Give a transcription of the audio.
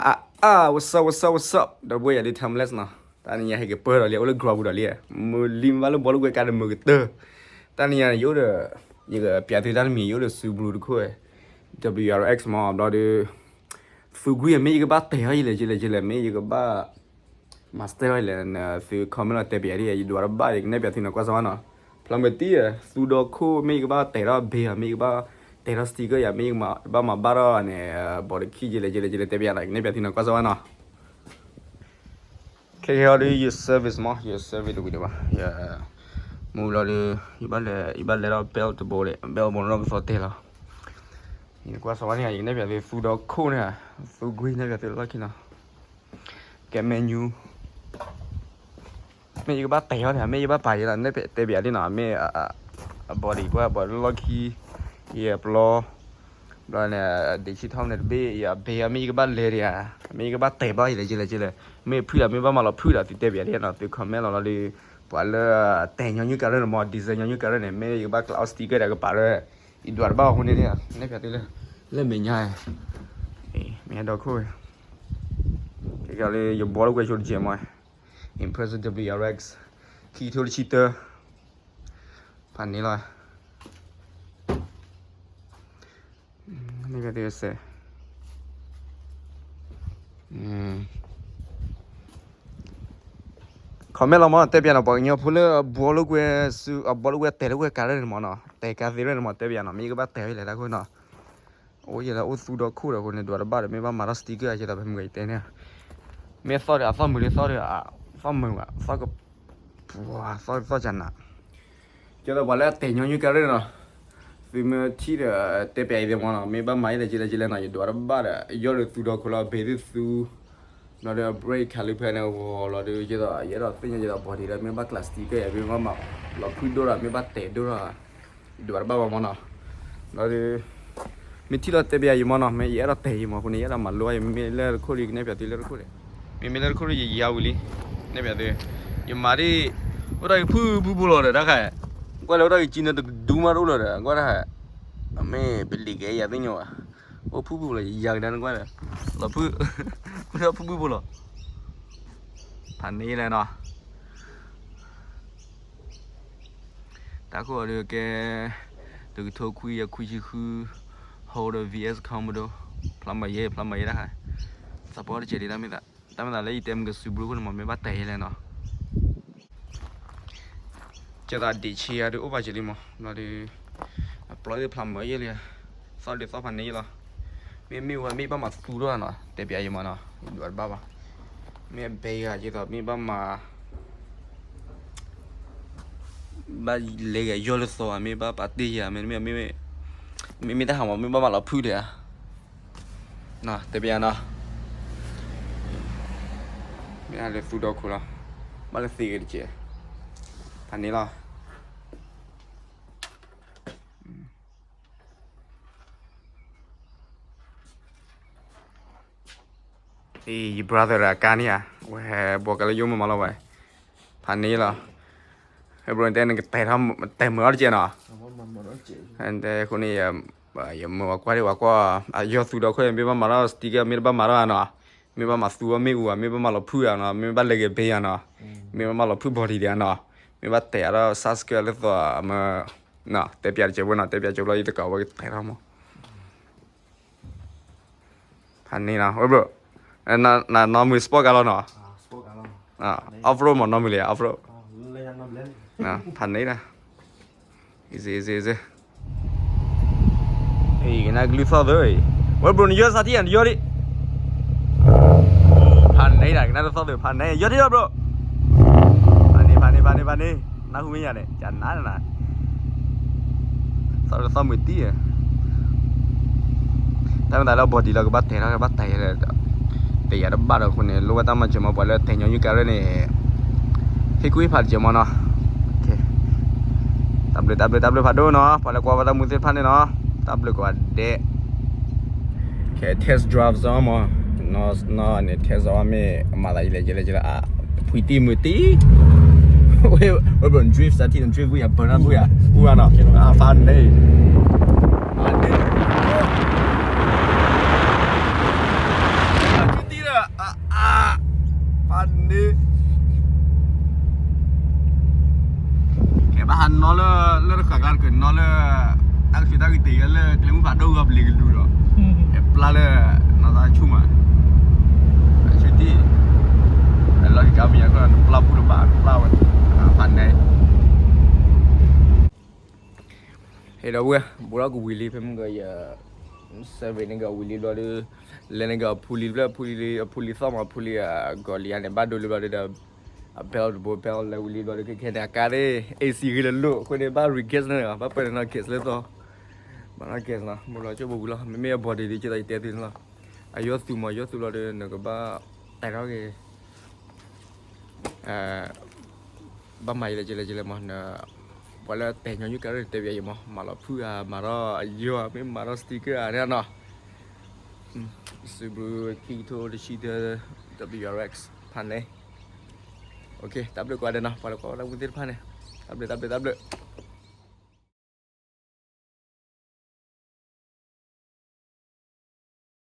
အာ what's up, what's up, what's up ဒီပုၢ်ဝဲၢ်ယၤဒုး Timeless နီၤ, တၢ်နံၤညါဟဲက့ၤပၢၢ်ဒီးလံ အိၣ်လၢ garage ပူၤဒီးလံ, မုၢ်လံမ့ၢ်ဘၣ်လၢဘီလၢကွဲကါဒီးမုၢ်ကတၢၢ်, တၢ်နံၤညါန့ၣ် ယအိၣ်ဒီး ယကပျးသုတၢ်တမံၤ ယအိၣ်ဒီး Subaru တခိၣ်ဝဲ W R X မး ဘျီဒီး သူကွံာ်မ့ၢ်ယကဘၣ်တဲာ်အီၤယလဲၣ် ယလဲၣ် ယလဲၣ် မ့ၢ်ယကဘၣ် မၤစတၢ်အီၤယလဲၣ် သု comment လီၤတဲပျးဒ် ယဒွးတဘၣ်ဒီး ကနဲၣ်ပျးသုနီၤ ကွၢ်စၢၤဝဲနီၤ, ဖျီမုၢ်တံၢ် သူဒီခိၣ် မ့ၢ်ယကဘၣ်တဲာ်ထီၣ်ဘ့အီၤ မ့ၢ်ယကဘၣ်တဲာ်ထီၣ် sticker ယၤ မ့ၢ်ယကဘၣ်မၤဘၣ်ထီၣ်န့ၣ် ဘီတခံ ယလဲၣ် ယလဲၣ် ယလဲၣ် တဲပျးနီၤ ကနဲၣ်ပျးသုနီၤ ကွၢ်စၢၤဝဲနီၤ. ခဲကဲအီၤဒီး ယ service မး ယ service တဝံၤဒံးဘၣ် ယ မူလီၤဒီး ယဘၣ်လဲၤ ယဘၣ်လဲၤထီၣ် belt တဘိဒီး belt ဘိနီၣ်ကသီတဲလီၤ, ယကွၢ်စၢၤဝဲန့ၣ် ယကနဲၣ်ပျးသု သူဒီခိၣ်န့ၣ် သူကွံာ် နဲၣ်ပျးသုလီၢ်ခံနီၤ, ကဲ menu မ့ၢ်ယကဘၣ်တဲာ်အီၤန့ၣ် မ့ၢ်ယဘၣ်ပာ်ယဲလီၤ နဲၣ်ပျး တဲပျးဒ်နီၤ မ့ၢ် အ body ကွၢ် body လီၢ်ခံ ယပျီ ဘျီန့ၣ် ဒ့ဆံထီၣ်န့ၣ်တဘ့ၣ် ယဘ့အီၤ မ့ၢ်ယကဘၣ်လဲၤဒံးဧါ မ့ၢ်ယကဘၣ်တဲာ်ဘၣ်ယလဲၣ် ယလဲၣ် ယလဲၣ် မ့ၢ်ဖုၣ်ဒီး မ့ၢ်ဘၣ်မၤလီၤဖုၣ်ဒီး သုတဲပျးဒ်နီၤ သု comment လီၤလီၤဒီး ပှၤလၢ တဲာ်ညီနုၢ်ကရၢၢ်န့ၣ်မး design ညီနုၢ်ကရၢၢ်န့ၣ် မ့ၢ်ယကဘၣ်ကျးအီၤ sticker ဒီးကပာ်လၢ ယဒွးတဘၣ်အဃိန့ၣ် နဲၣ်ပျးသုလၢ လၢမဲာ်ညါ မဲာ်ညါဒီခိၣ်ဝဲ ခဲကဲလၢယဘီလၢကွဲဆိတကဲးမး Impreza W R X ခံကထိတဆံတၢ ဖးန့ၣ်လီၤ န့ၣ်ကသ့စဲး comment လီၤမး တဲပျးနီၤ ပှၤကညီဖိလၢအဘီလၢကွဲ အဘီလၢကွဲတဲာ်လၢကွဲကးရၢၢ်န့ၣ်မးနီၤ တဲာ်ကးသ့ရၢၢ်န့ၣ်မး တဲပျးနီၤ မ့ၢ်ယကဘၣ်တဲာ်ဝဲလဲၣ်တၢ်ခိၣ်နီၤ အိၣ်ယဲလၢအိၣ်သူဒီခိၣ်ဒီးအဃိန့ၣ် ဒွးတဘၣ်ဒီး မ့ၢ်ဘၣ်မၤထီၣ် sticker အဃိသတး ပမုၢ်ဂၤယတဲန့ၣ် မ့ၢ်သီၣ်ဒီးအသီၣ်မုာ်လံ သီၣ်ဒီး သီၣ်မုာ်ဘၣ် သီၣ်က ပှၤသီၣ်သီၣ်ကနး ကဲဒီးပှၤလၢအတဲာ်ညီနုၢ်ကရၢၢ်နီၤ သုမ့ၢ်ထံၣ်ဒီး တဲပျးအံၤသ့ၣ်မးနီၤ မ့ၢ်ဘၣ်မၤယဲလဲၣ် ယလဲၣ် ယလဲၣ်နီၤ ယဒွးတဘၣ်ဒီး ယီၢ်ဒီးသူဒီခိၣ်လီၤ ဘ့ၣ်သုသူ ဘျီဒီး brake caliper န့ၣ်ဂီၤလီၤဒီး ယဲဒီး ယအဲၣ်ဒိးသ့ၣ်ညါယဲဒီး body ဒီး မ့ၢ်ဘၣ်ကျး sticker ယၤ မ့ၢ်ဘၣ်မၤလီၤဖုၣ်ဒိၣ်ဒီး မ့ၢ်ဘၣ်တဲာ်ဒိၣ်ဒီး ယဒွးတဘၣ်ဘၣ်မးနီၤ ဘျီဒီး မ့ၢ်ထံၣ်လီၤတဲပျးယၤမးနီၤ မ့ၢ်ယအဲၣ်ဒိးတဲာ်ယၤမးအဃိန့ၣ် ယအဲၣ်ဒိးမၤလိအီၤ ယမ့မ့ၢ်လၢတခိၣ်ဒီး ကနဲၣ်ပျးသုလၢတခိၣ်ဒီး မ့မ့ၢ်လၢတခိၣ်ဒီး ယယါဝံၤလံ နဲၣ်ပျးသု ယမၤဒ် အိၣ်တၢ်ဂ့ၤဖုၣ်ဖုၣ်ဖိလီၤဒီး တၢ်ခါ ကွၢ်လၢအိၣ်တၢ်ဂ့ၤကံန့ၣ် တကဒူမးတအိၣ်လီၤဒီး ကွၢ်တၢ်ခါ မ့ၢ်ပလံၤကဲယၤသ့ၣ်ညါဘၣ် အိၣ်ဖုၣ်ဖုၣ်ဖိလီၤ ယယါကဒါနကွၢ်ဒီး လီၤဖုၣ် ဖုၣ်ဖုၣ်ဖိလီၤ ဖးန့ၣ်လဲၣ်နီၤ တၢ်ခိၣ်အီၤဒုးကဲ တကထိခွံကယၤခွံဆံဃု Honda V S Commodore ဖျါမၤယဲ ဖျါမၤယဲတၢ်ခါ သးပှၢ်တကဲးဒံး တၢ်မ့ၢ်သး တၢ်မ့ၢ်သးလၢယတဲမ့ၢ်ကစူးဘျုးခိၣ်န့ၣ်မး မ့ၢ်ဘၣ်တဲာ်ယဲလဲၣ်နီၤ ကဲသးဒ့ၣ်ဆံဂၤဒုးအိၣ်ဘၣ်က့ၤလံမး ဘျီဒီး အပျီသ့ၣ်ဖျါမၤယဲလံ သီၣ်ဒုးသီၣ်ဖးန့ၣ်ယဲလီၤ မ့မ့ၢ်ဝဲမ့ၢ်ဘၣ်မၤသူထီၣ်နီၤ တဲပျးယၤမးနီၤ ဒွးတဘၣ်ဘၣ် မ့ၢ်အဘဲဂၤကဲသိး မ့ၢ်ဘၣ်မၤ ဘၣ်လဲၤဂဲၤယီၢ်လၢသီဧါ မ့ၢ်ဘၣ်ပာ်တ့ၢ်ယၤ မ့တမ့ၢ် မ့မ့ၢ်တၢ်ဟးမၤ မ့ၢ်ဘၣ်မၤလီၤဖုၣ်ဒီးဧါ တဲပျးနီၤ မ့ၢ်ဟးလၢသူဒီခိၣ်လီၤ ဘၣ်လၢသ့ဂ့ၤတကဲး ဖးန့ၣ်လီၤ အံၤ ယ brother ဒီးအကါန့ၣ်ဧါ ဝဲဟဲဘှီကလၢယိမ့ၢ်မၤလီၤဝဲ ဖးန့ၣ်လီၤ ဟဲ bro တဲနကတဲာ်ထီၣ် တဲာ်မုာ်အီၤတကဲးနီၤ တဲအဃိန့ၣ် ယမၢဝဲကွၢ်ဒံးဝဲကွၢ် အယီၢ်သူဒီခိၣ် မ့ၢ်ဘၣ်မၤထီၣ် sticker မ့ၢ်တဘၣ်မၤထီၣ်ဧါနီၤ မ့ၢ်ဘၣ်မၤသူအီၤမ့ၣ်အူဧါ မ့ၢ်ဘၣ်မၤလီၤဖုၣ်ဧါနီၤ မ့ၢ်ဘၣ်လဲၤဂဲၤဘဲဧါနီၤ မ့ၢ်ဘၣ်မၤလီၤဖုၣ် body ဒံးဧါနီၤ မ့ၢ်ဘၣ်တဲာ်အါထီၣ် subscribe လၢသိးမၢ တဲပျးတကဲးဝဲနီၤ တဲပျးကၠိဘျီ ယတကးဝဲကတဲာ်ထီၣ်မး ဖးန့ၣ်နီၤ ဝဲ bro နီၢ်မုာ် sport car လီၤနီၤ off road မး နီၢ်မုာ်လံ off road ဖးန့ၣ်နီၤ easy easy easy ကနၣ်ကလုၢ်သီၣ်သၢ ဝဲ bro နယီၢ်စးထံၣ်ယၤ နယီၢ်ဒံး ဖးန့ၣ်ဒၣ် ကနၣ်တသီၣ်သၢ ဖးန့ၣ် ယီၢ်ထံၣ်လီၤ bro ဖးန့ၣ် ဖးန့ၣ် ဖးန့ၣ် နၢ်ဟူမ့ၢ်ယၤန့ၣ် ကနၣ်နၤ သီၣ်တသီၣ်မုာ်တံၢ် တၢ်မ့ၢ်သးလၢ body လီၤ ကဘၣ်တဲာ်ထီၣ် ကဘၣ်တဲာ်လဲၣ် တဲာ်ယၤတဘၣ်ဒီးအဃိန့ၣ် လိၣ်ဘၣ်တၢ်မၤစၢၤမး ပှၤလၢတဲာ်ညီနုၢ်ကရၢၢ်န့ၣ် ဟ့ၣ်ကူၣ်ဟ့ၣ်ဖးတစဲးမးနီၤ တၢ်ဘျုးတၢ်ဘျုးတၢ်ဘျုးဖးဒိၣ်နီၤ ပှၤလၢကွၢ်ဘၣ်တၢ်မူသ့ၣ်တဖၣ်န့ၣ်နီၤ တၢ်ဘျုးကိးဂၤဒဲး ခဲ test drive စ့ၢ်မး နီၢ်နီၢ်န့ၣ် test အီၤမ့ၢ်မၤသးယလဲၣ်ယလဲၣ်ယလဲၣ် ဖှံတံၢ်မုာ်တံၢ် ဝဲ drift စးထံၣ် drift ဝံၤ အပၢၢ်နၢ်ပူၤယၤ အူရနီၤ ဖးန့ၣ် ဖးန့ၣ် တံၢ် ဘၣ်ဟးနီၤလၢ လၢတဃၣ်ကျါတကနီၤလၢ တၢ်ကဆူးတၢ်ကတ့ၢ်လၢကျဲမုၢ်ဖးဒိၣ်ဂီၢ်ပလံၤကလူၤဒီး ဟဲပျၢ်လၢ နီၢ်သးဆူၣ်မး ဆူၣ်တံၢ် လီၤက့ၤကါမံၤအဃိ နပျၢ်ပူၤတဘၣ် ပျၢ်ဝဲ ဖးနဲ ဟဲဒီပုၢ်ဝဲၢ် ဘူးထီၣ်ကဝံၤလံ ဖဲမုၢ်ကီးယ survey န့ၣ်ကဝံၤလံဘျီဒီး လဲၤန့ၣ်ကဖူလံဘျီ ဖူလံ အဖူလံသီၣ်မး ဖူလံအဂီၤလံဧါန့ၣ် ဘၣ်ဒိလံဘျီဒီး အ belt တဘိ belt လဲၤဝံၤလံဘျီဒီး ခဲခဲန့ၣ် အကါန့ၣ် AC ဂ့ၤလၢလိၣ် အဃိန့ၣ် ဘၣ် re-gas န့ၣ် ဘၣ်ပၢၢ်န့ၣ်နီၤ gas လၢသီ ဘၣ်နီၤ gas နီၤ မ့ၢ်လီၤကၠိဘိဝံၤလီၤ မ့မ့ၢ်အ body ဒ်ကၢ်သီယတဲသုန့ၣ်လီၤ အယီၢ်သူမး ယီၢ်သူလီၤဒီး နကဘၣ် တၢ်ထီၣ်က့ၤ ဘၣ်မၤယလဲၣ်ကလဲၣ်ကလဲၣ်မး ပှၤလၢတဲာ်ညီနုၢ်ကရၢၢ်တဲပျးယမး မၤလီၤဖုၣ်ဧါ မၤထီၣ်အယီၢ်ဧါ မ့ၢ်မၤထီၣ် sticker ဧါန့ၣ်နီၤ Subaru ခံကထိတဆံသၢ WRX ဖးနဲ တၢ်ဘျုးကိးဂၤဒဲးနီၤ ပှၤလၢကွၢ်ဝဲဒၣ်မူသ့ၣ်တဖၣ်န့ၣ် တၢ်ဘျုး တၢ်ဘျုး တၢ်ဘျုး